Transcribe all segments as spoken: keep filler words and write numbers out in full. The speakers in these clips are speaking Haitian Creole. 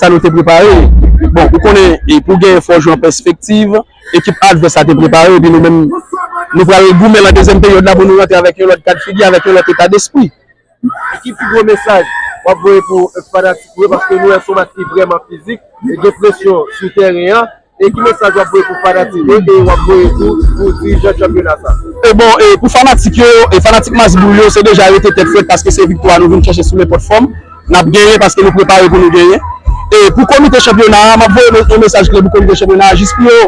sa nou te prepare. Bon, ou konnen, e pou genyen fò jwe an pèspektiv, ekip advès la te prepare, epi nou menm, nou pral goumen nan dezyèm peryòd la pou nou rantre avèk yon lòt kad figi, avèk yon lòt eta despri. E ki pi gwo mesaj w ap voye pou fanatik ou yo, paske nou wè se yon match ki vrèman fizik, e gen presyon sou teren an, e ki mesaj w ap voye pou fanatik yo, e w ap voye tou pou dirijan chanpyona sa? E bon, e pou fanatik yo, e fanatik Masboul yo, se deja rete tèt frèt paske se viktwa nou vin chèche sou nenpòt fòm. N ap genyen paske nou prepare pou nou genyen. E pou komite chanpyona a, m ap voye yon mesaj klè pou komite chanpyona a jis pou yo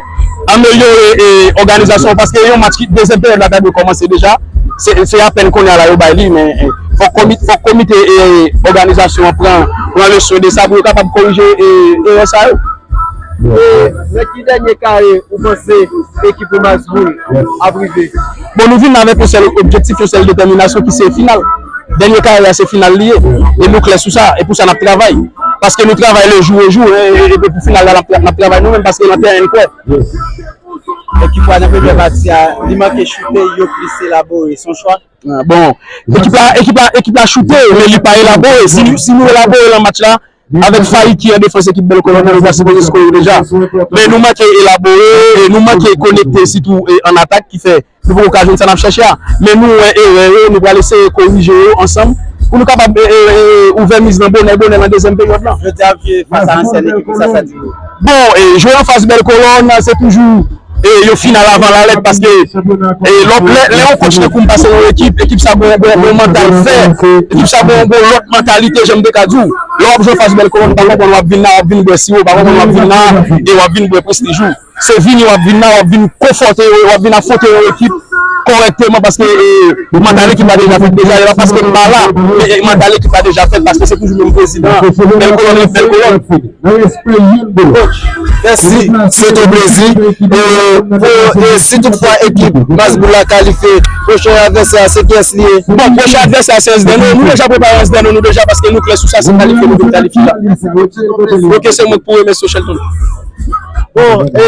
amelyore e, òganizasyon an paske yon match ki dezyèm peryòd la ta dwe kòmanse deja. Se se apèn kounye a la yo bay li, men e, fòk komite, fòk komite e, òganizasyon an pran, pran leson de sa pou yo kapab korije e, erè sa yo. E nan ki dènye kare ou panse ekip ou Masboul ap rive? Bon, nou vin avèk yon sèl objektif, yon sèl detèminasyon ki se final. Dènye kare a se final li ye. E nou klè sou sa. E pou sa n ap travay. Paske nou travay le jou o jou. E, e, e pou final la, n ap, n ap travay nou menm paske nan teren n kwè. Ekip la nan premyè pati a, li manke choute, yo plis elabore. Se yon chwa. Bon, ekip la, ekip la, ekip la choute, men li pa elabore. Si, si nou elabore nan match la, avèk fayi ki an defans ekip Bèl Kolòn nan, nou ta sipoze skore deja. Men nou manke elabore, e nou manke konekte sitou e an atak ki fè nou poko ka jwenn sa n ap chèche a. Men nou wè erè yo, nou pral eseye korije yo ansanm pou nou kapab e, e, e, ouvè miz lan bonè bonè nan dezyèm peryòd lan. Jodi a ap jwe fas a ansyen ekip, kisa sa di nou? Bon, e, jwe anfas Bèl Kolòn, se toujou e yon final avan lalèt paske e lè lè yon coach tankou m pase yon ekip, ekip sa gon gon gon mantal fè, ekip sa gon gon lòt mantalite jan m te ka di w. Lè w ap jwe fas Bèl Kolòn, pa konprann w ap vin la, w ap vin bwè siwo, pa konprann w ap vin la e w ap vin bwè prestij ou. Se vini w ap vin la, w ap vin konfwonte yo, w ap vin afwonte yon ekip kòrèkteman paske e mantal ekip la deja fèt deja, e pa paske m pa la, men e mantal ekip la deja fèt paske se toujou menm prezidan an. Bèl Kolòn rete Bèl Kolòn. Nan respè youn de lòt. Mèsi, se te yon plezi. E, pou, e, si toutfwa ekip Masboul la kalifye, pwochen advèsè a se kiyès li ye? Bon, pwochen advèsè a se Ansdeno. Nou deja prepare Ansdeno nou deja paske nou klè sou sa, se kalifye nou vin kalifye la. Ok, se mwen k pou remèsye w, Shelton. Bon, e,